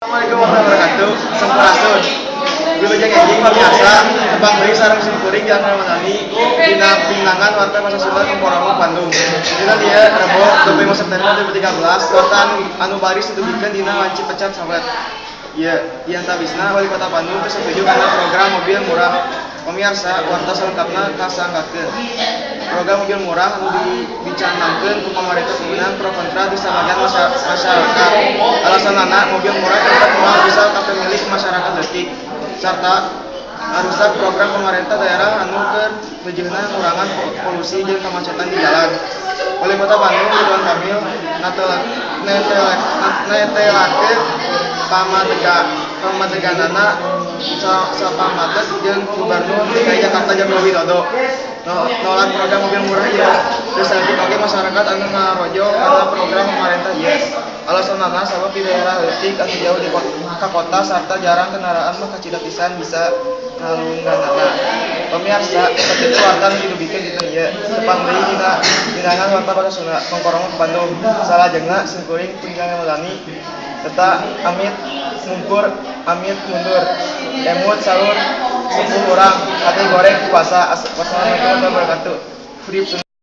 Assalamualaikum warahmatullahi wabarakatuh. Sampurasun. Wilujeng enjing pamiarsa, tepang deui sareng simkuring Jalma Ramadhani dina Pinangan Warta Basa Sunda Kongkoromo Bandung. Dina dieu Rebo 25 September 2013, warta anu baris didugikeun dina wanci pecat sawet. Ieu diantawisna Wali Kota Bandung teu satuju kana program mobil murah. Pamiarsa, warta salengkapna kasanggakeun. Program mobil murah anu dicanangkeun ku pamarentah meunang pro kontra di sabagian masyarakat. Alasanana, mobil murah tetep moal bisa kapemilik masyarakat leutik sarta ngarusak program pamarentah daerah anu keur tujuhna ngurangan polusi jeung kamacetan di jalan. Wali Kota Bandung Ridwan Kamil netelakeun pamadeganana sapamateg jeung Gubernur DKI Jakarta Joko Widodo. Nolak program mobil murah ieu. Teu saeutik oge masyarakat anu ngarojo kana program pamarentah ieu. Alasanana sabab di daerah leutik anu jauh ka kota sarta jarang kendaraan mah kacida pisan bisa ngalungganana. Pamiarsa, sakitu warta anu didugikeun dinten ieu. Tepang deui dina Pinangan Warta Basa Sunda Kongkoromo Bandung. Salajengna simkuring Tinggal Ramadhani serta amit mungkur amit mundur. Emut saur sepuh urang, hate goreng puasa. Wassalamualaikum warahmatullahi wabarakatuh. Hurip.